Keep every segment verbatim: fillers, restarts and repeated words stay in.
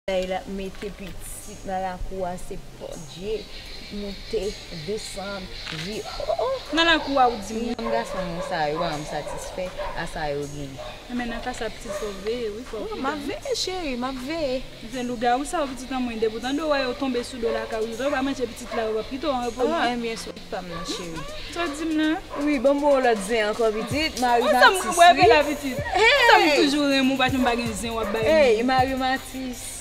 Bagay la mete pitit nan lakou a, se pòdye, moute, desann, vi. Oh, oh. Nan lakou a, ou di m. Moun gason mwen sa yo pa janm satisfè a sa yo genyen. Enben, nan ka sa, pitit, fò w veye, wi, fò w pridan. M ap veye, cheri, m ap veye. Se lougawou sa yo, pitit an mwen, depi w tande w wè yo tonbe sou do lakay ou, yo pa manje pitit la, yo p ap kite w an repo, non. Ah, enben, se pa m nan, cheri. Sa w di m la? Wi, ban m ba w lòt zen ankò, pitit. Mari m atis, wi. Sa m toujou renmen w, pa janm pa gen zen w ap bay moun. Hey, mari m atis.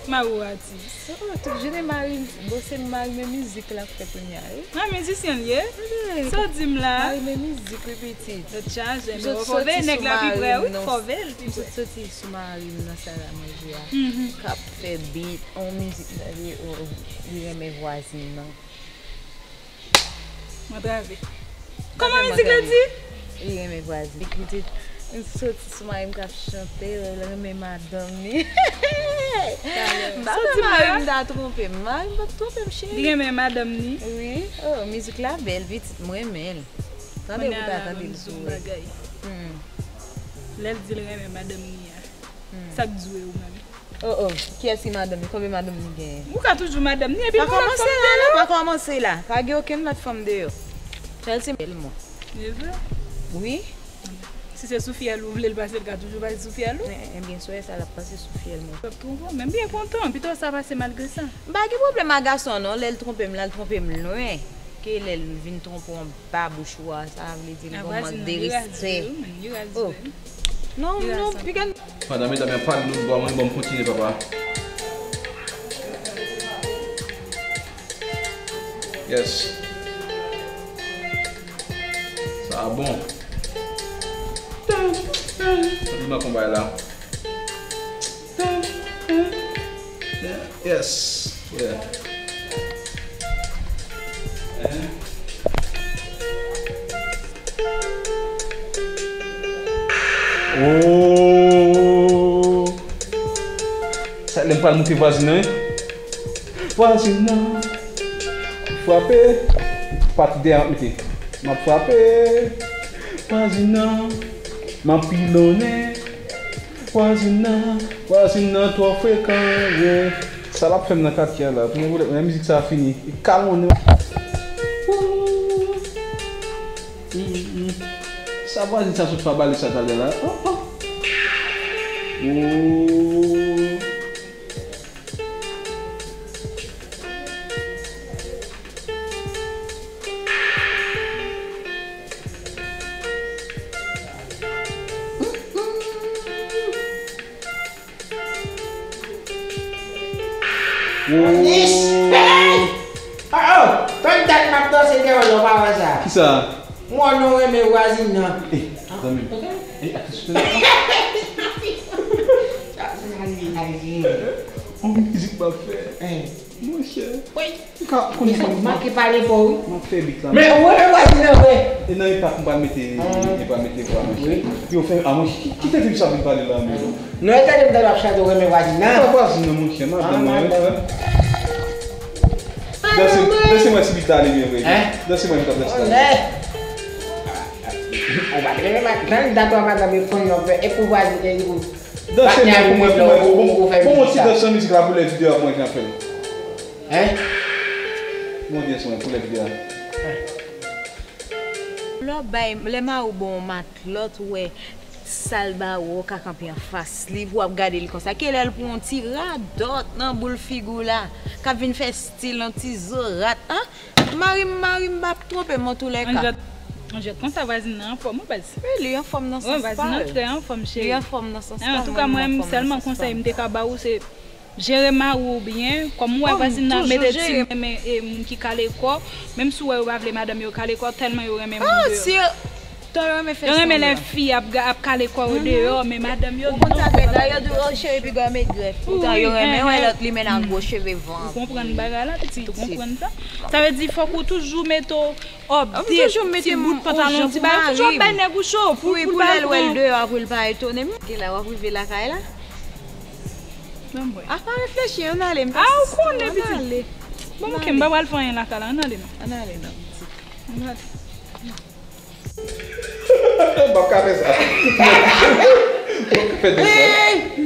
Mari w atis. Oh, tout jounen mari m, bon, se mari men mizik l ap fè kounye a, wi. Ah, mizisyen l ye? Sa w di m la? Mari men mizik, wi, pitit. Tèt chaje, men fò w veye nèg la pi prè, wi, fò w veye l pi prè. Soti sou mari m nan sal a manje a, k ap fè beat, on mizik, li renmen vwazin nan. Antrave. Kòman mizik la di? Li renmen vwazin. Li di, m soti sou mari m k ap chante, li renmen madanm li. M pa kwè mari m ta twonpe m. Mari m p ap twonpe m, cheri. Li renmen madanm li. Wi. Oh, mizik la bèl, pitit, m renmen l. Tande pou ta tande l sou bagay. Lè l di l renmen madanm li a. Sa k dwe ou menm? Oh, oh, kiyès ki madanm li? Konbyen madanm li genyen? Ou ka toujou madanm li, epi l gon lòt fanm deyò. Pa kòmanse la, non, pa kòmanse la. Pa gen okenn lòt fanm deyò. Chelsea bèl mwen. Evre? Wi. Si se sou fyèl ou vle l pase, l ka toujou pase sou fyèl ou. Ebyen, si w wè sa, l ap pase sou fyèl mwen. P ap twonpe w, men m byen kontan, pito sa pase malgre sa. M pa gen pwoblèm ak gason an non, lè l twonpe m la, l twonpe m lwen. Ke lè l vin twonpe w anba bouch ou a, sa vle di l gon mank de respè. Oh. Non, non, piga. Madanm, medam, pa dlo bò mwen, bon, m kontinye, papa. Yes. Sa bon. Li manke yon bagay la. Yes. Yeah. Oh. Sa lè m pral moute vwazin nan, wi. Vwazin nan frape. Pati dèyè m ap mete. M ap frape. Vwazin nan, m ap pilonnen. Vwazin nan, vwazin nan twò frekan, wi. Sa l ap fè m nan katye a la? Premye boulèt mwen, mizik sa a fini. Li kalonnen. Wouy. Mm, mm. Sa vwazin sa sot fè a bale sa talè la? Oh, oh. Wouy. Anish! Hey! Oh, oh! Konn dat m ap danse deyò la, w pa wè sa? Kisa? Mwen, nou renmen vwazin nan. Eh, zanmi m. Eh, atis. Sa, sa, sa, sa. On mizik m ap fè. Eh. Monchè. Wi. Ou ka konn. Mesye, manke pale fò, wi. M ap fè bit la. Men ou renmen vwazin nan vre? E nan epa m pral mete, e pa mete vwa, monchè. Wi. Epi ou fè, a, monchè, ki, ki tete misye ap vin pale la, menm? Non, e tande m tande w ap chante, ou renmen vwazin nan. E pa vwazin nan, monchè, madanm mwen, wi, frè. Danse, danse mwen si bit la ale byen vre. Hein? Danse mwen, m t ap danse la. Ou pa t renmen ma-, jan dat ou a madanm e konn yon fè, e pou vwazin, e pou Danse mwen pou mwen, pou mwen. Bon, bon, bon, bon, ti dans nan mizik la pou lè videyo a pou mwen jan fè l. Hein? Bon, dans mwen pou lè videyo a. Lè w bay, lè mari w ba w matlòt, ou wè sal ba w, ou ka kanpe anfas li, pou w ap gade li konsa. Ke lè l pran yon ti radòt nan boul figi w la, k ap vin fè stil yon ti zo rat, an? Mari m, mari m p ap twonpe m antoulèka. Anjèt, anjèt, konsa vwazin nan anfòm, wi, baz. Wi, li anfòm nan sans pa l. Wi, vwazin nan trè anfòm, cheri. Li anfòm nan sans pa l. Antouka, mwen, sèlman konsèy m te ka ba ou, se jere mari w byen. Kòm ou wè vwazin nan mete ti renmen, e, moun ki kale kò, menm si w wè yo pa vle madanm yo kale kò, tèlman yo renmen moun deyò. Yo renmen lè fi ap, ap kale kò yo deyò, men madanm yo, ou konn sa fè, lè yo di w, "Oh, cheri, piga w met grèf." Poutan yo renmen wè lòt li menm ak gwo cheve van. Ou konprann bagay la, pitit, ou konprann sa? Sa vle di, fòk ou toujou mete w update, ti bout pantalon, ti bagay, toujou ap bay nèg ou cho, pou, pou l pa wè l deyò, pou l pa etone. Gen la, w ap rive lakay la. Ban m wè. A, pa reflechi, ann ale, m pa sispann, ann ale. Bon, ok, m pa pral fè anyen lakay la, ann ale non. Ann ale non, pitit. Ann ale. M p ap ka fè sa. M p ap ka fè de sa. Hey!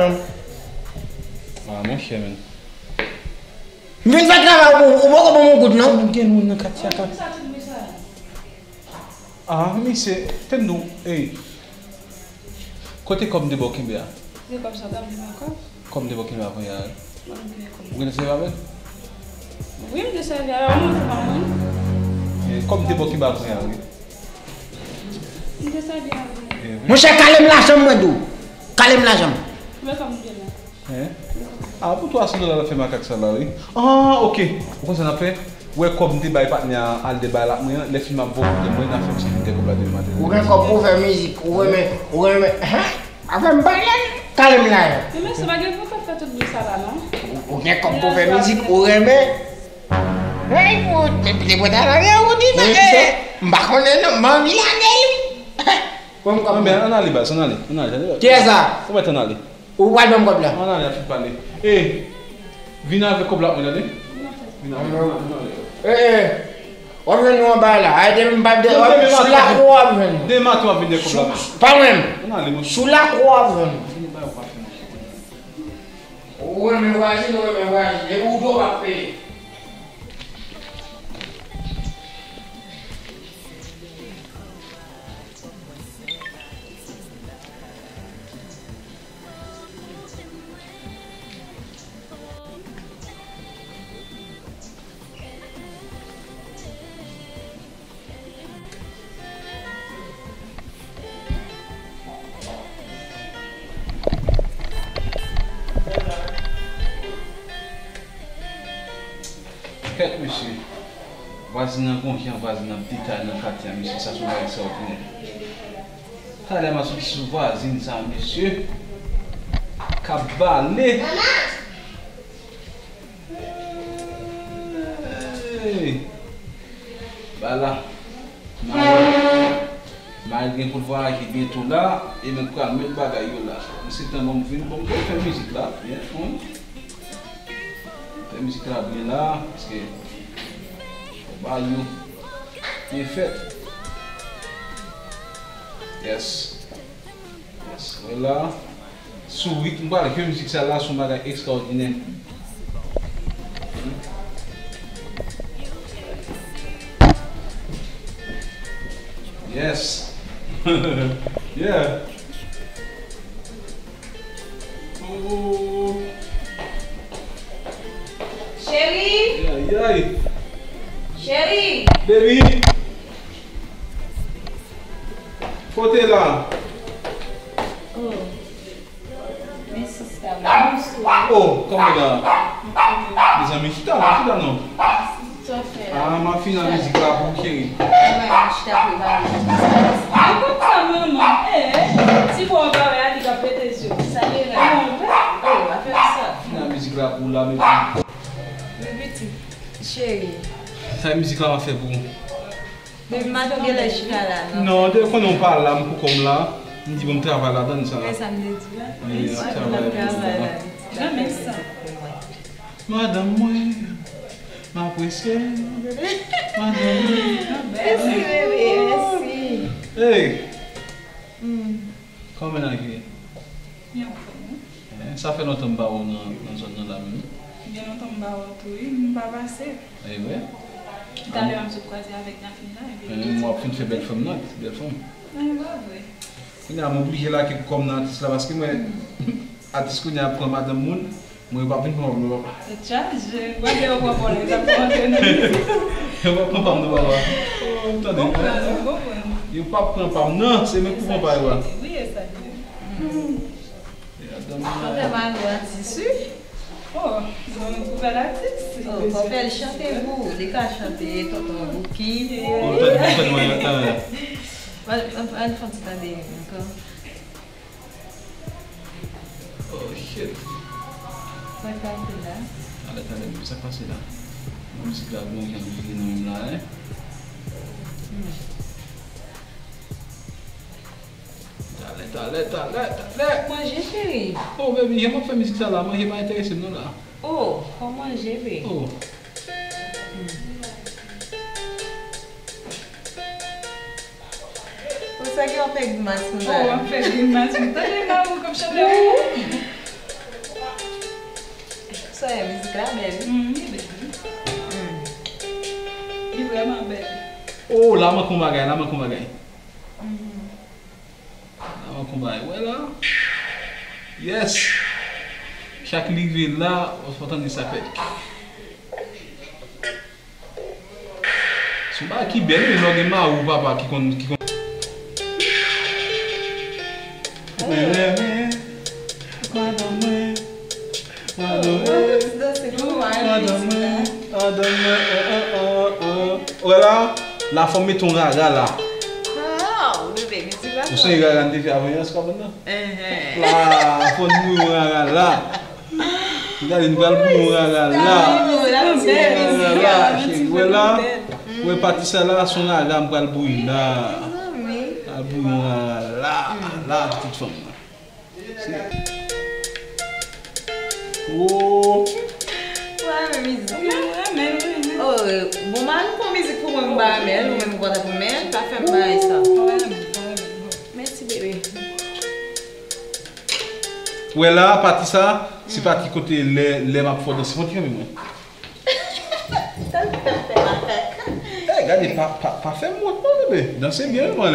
non. Ah, monchè, men. M vin fè travay ou, ou poko ban m yon goud, non? Ou gen moun nan katye a, kat. Ah, misye, tann nou, ey. Kote kòb m te ba w kenbe a? Se kòb sa w t ap di m ankò? Kòb m te ba w kenbe a kounye a, wi. Mwen gen kòb. Ou gentan sèvi avè l? Wi, m te sèvi avè l, mwen fè pa mwen. Eh, kòb m te ba w kenbe a kounye a, wi. M te sèvi avè l. Eh, wi. Monchè, kale m lajan m, mwen di w. Kale m lajan m. Men kòb m te la. Hein? Ah, pou twa san dola l ap fè makak sa la, wi. Ah, ok. Ou konn sa n ap fè? Ou wè kòb m te bay patnè a al de bay la ak mwen an, lè fim ap voye kote mwen, n a fè misye vin de kòb la demen maten. Ou gen kòb pou fè mizik, ou renmen, ou renmen, hein? Afè m pale, kale m la. Men mesye, pa gen pou fè tout bri sa la, non. Ou, ou gen kòb pou fè mizik, ou renmen. Hey, ou te, te pwenta la, ou di, men, eh, m pa konnen non, m anvi lage l. Pran m kòb. Non, men ann ale, baz, ann ale, ann ale. Kiyès sa? Ou mèt ann ale. Ou pral ban m kòb la. Ann ale, ap fin pale. E, vin avèk kòb la ak mwen, tande? Vin avèk, vin avèk. E, e, w ap jwenn nou anba la. Ay, depi m p ap de, w ap, sou lakou w ap jwenn nou. Demen maten w ap vin de kòb la. Pa mwen. Ann ale, monchè. Sou lakou w ap jwenn nou. Ou renmen vwazen, ou renmen vwazen. Depi w dwe w ap peye. Kèt mesye. Vwazin nan gon jan vwazin nan ap detay nan katye a, mesye, sa se yon bagay ekstraòdinè. Talè m a soti sou vwazin sa, mesye. K ap bale. Hey! Ba la. Mari, Mari gen pou l vwayaje byento la, e mwen pral met bagay yo la. Mwen se tan ban m vin, bon, mwen fè mizik la, byen, fon. Fè mizik la byen la, paske fò ba yo byen fèt. Yes. Yes, wè la. Sou ritm, m pral jwe mizik sa la, se yon bagay ekstraòdinè. Yes. Yeah. Oh. Cheri! Ay, ay. Cheri! Baby! Kote la? Oh. Men sista, bonswa. Oh, kòman la? Mezanmi, chita non, chita non. Sa w fè la? Ah, m ap fini mizik la pou ou, cheri. Mwen, mwen chita prepare. Ou konn sa, manman? Eh, ti bò w pa wè a, li k ap pete zye w. Sa li ye la? Mwen, oh, afè sa. Fini mizik la pou ou la, baby. Wi, pitit. Cheri. Sa e mizik la m ap fè pou ou. Depi maten w genlè chita la, non? Non, depi konnen w pa la, m poko m la. M di bon, m travay ladann sa. E sa m te di la. Wi, m ap travay ladann sa. Janm sa. Madanm mwen, m apresye. Madanm mwen. Mèsi, bebe, mèsi. Hey! Hmm. Kòman mennaj ou ye? Li anfòm, wi. Eh, sa fè lontan m pa wè w nan, nan zòn nan la menm. Gen lontan m pa wè w tou, wi. M pa pase. E vre? Talè a m sot kwaze avèk Dafina, epi... Eh, m w ap fin fè bèl fanm nan, bèl fanm. Eh, pa vre. Kounye a, m oblije lage kò m nan atis la, paske mwen, atis kounye a ap pran madanm moun, mwen, yo p ap vin pran m non. Tèt chaje, gade yo pran vòlè, y ap pran antre nan mizik. Yo p ap pran pa m non, papa. Tande. Konprann, konprann. Yo p ap pran pa m non, se mwen k pou pran pa yo a. Wi, e sa k di. Chantè Malo atis, wi. Oh, nou nouvèl atis. Oh, fò fè l chante pou ou. Li ka chante Tonton Bouki. Ou tande, ou tande mwen, tande. Al, al, al fè yon ti tande ankò. Oh, shit. Sa k pase la? Talè, talè, sa k pase la? Mizik la bon jan vire nan menm la, hein? Hmm. Talè, talè, talè, talè. Manje, cheri. Oh, baby, jan m ap fè mizik sa la, manje pa enterese m non la. Oh, fò manje, baby. Oh. Ou sa ki w ap fè grimas konsa? Oh, w ap fè grimas, wi. Tande Malo k ap chante, wi. Sa e mizik la bèl, wi. Mm, li bèl, wi. Mm. Li vrèman bèl. Oh, la manke yon bagay, la manke yon bagay. Mm. Nan yon konba, wè la. Yes! Chak li rive la, ou fò tande sa fè. Se yon bagay ki bèl, wi, lè w gen mari w papa ki konn, ki konn. Mwen renmen madanm mwen. Madanm mwen, madanm mwen, madanm mwen, oh, oh, oh, oh. Wè la, la fò m mete yon rara la. Ah, bebe, mizik la. Ou sonje rara n te fè avanyè sou kabann nan? Enhen. La, fò n bouyi yon rara la. Gade, n pral bouyi yon rara la. Rara la, cheri, wè la. Wè pati sa la, se yon rara m pral bouyi la. Pral bouyi yon rara la, la, pitit fanm nan. Oh. Ou renmen mizik la? Mwen renmen, mwen renmen. Oh, bon, mari fè yon mizik pou mwen, m pa renmen l, ou menm ou pa t ap renmen l. Pa fè m bagay sa. Mwen renmen, mwen renmen. Mèsi, bebe. Wè la, pati sa, se pati kote lè, lè m ap fè w danse. Fò w ti kanpe mwen. Sa l fè m fè makak. Eh, gade, pa, pa, pa fè m wont non, bebe. Danse byen, wi, mwen.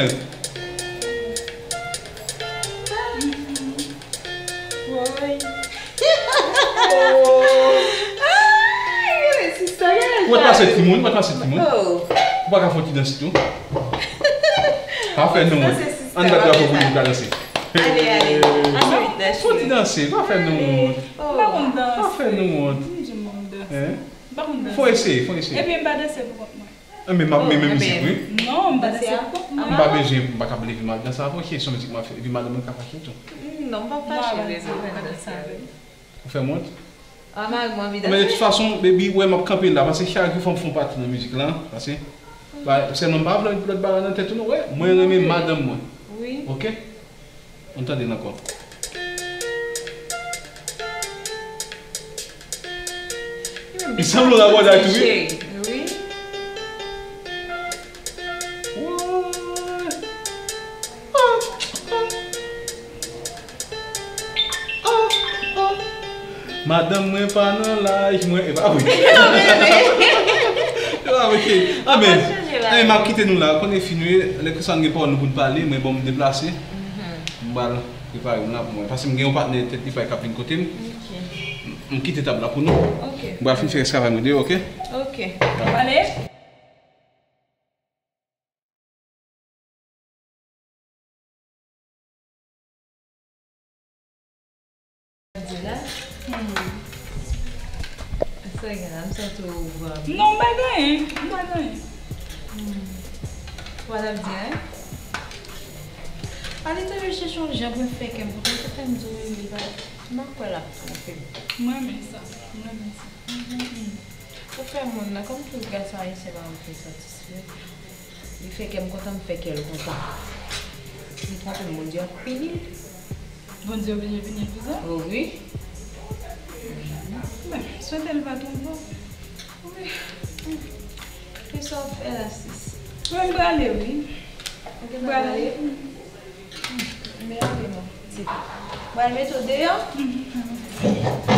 Woy. Ay, gade sista, gade. Ou pa t pase timoun, ou pa t pase timoun. Oh. Ou pa ka fè yon ti dans tou? Pa fè nou wont. Ann bat bravo pou nou ka danse. Ale, ale. Ann vit, fè yon ti danse, pa fè nou wont. Oh. M pa konn danse. Pa fè nou wont. M di m konn danse. Hein? M pa konn danse. Fò eseye, fò eseye. Epi m pa danse pou kont mwen. Enben, m ap renmen mizik, wi. Non, m pa danse pou kont mwen. M pa bezwen, m pa ka leve m al danse avè w, se yon mizik m ap fè. Epi madanm mwen ka fache tou. Hmm, non, m pa fache, bezwen pa danse avè l. Ou fè m wont? Ah, mari m anvi danse. Men de tout fason, baby, wè m ap kanpe la, paske chak jou fò m fè yon pati nan mizik la, paske, ba, sèlman m pa vle lòt bagay nan tèt ou non, wè, mwen renmen madanm mwen. Wi. Ok? Ann tande l ankò. Li sanble yon rabòday tou, wi. Wi. Woy. Ah, ah. Ah, ah. Madanm mwen pa nan laj mwen, e pa vre. E pa vre, cheri. Anben, anben, m ap kite nou la. Konnen fin wi, lè Christian gen pawòl nou pou n pale, mwen bon m deplase. M pral prepare m la pou mwen. Paske m gen yon patnè tèt li fay k ap vin kote m. M kite tab la pou nou. M pral fin fè rès travay mwen deyò, ok? Ok. Ale. Di la. Hmm. Sa gen la, m santi w vrèman. Non, m pa gen anyen. M pa gen anyen. Hmm. Ou pa t ap di anyen? Ale toujou chèche yon jan pou l fè kè m kontan, sa fè m di w li pa, m pa kwè l ap twonpe m. M renmen sa. M renmen sa. Hmm. Ou fè moun nan, kòm tout gason ayisyen pa janm fin satisfè. Li fè kè m kontan, m fè kè l kontan. Li twonpe m, Bondye ap pini l. Bondye oblije pini l pou sa? O wi. Men, swete l pa twonpe w. Wi. E sa w ap fè la, sis? Mwen, m prale, wi. Ou gentan prale? M prale. Men ale non. Ti. Pral mete w deyò?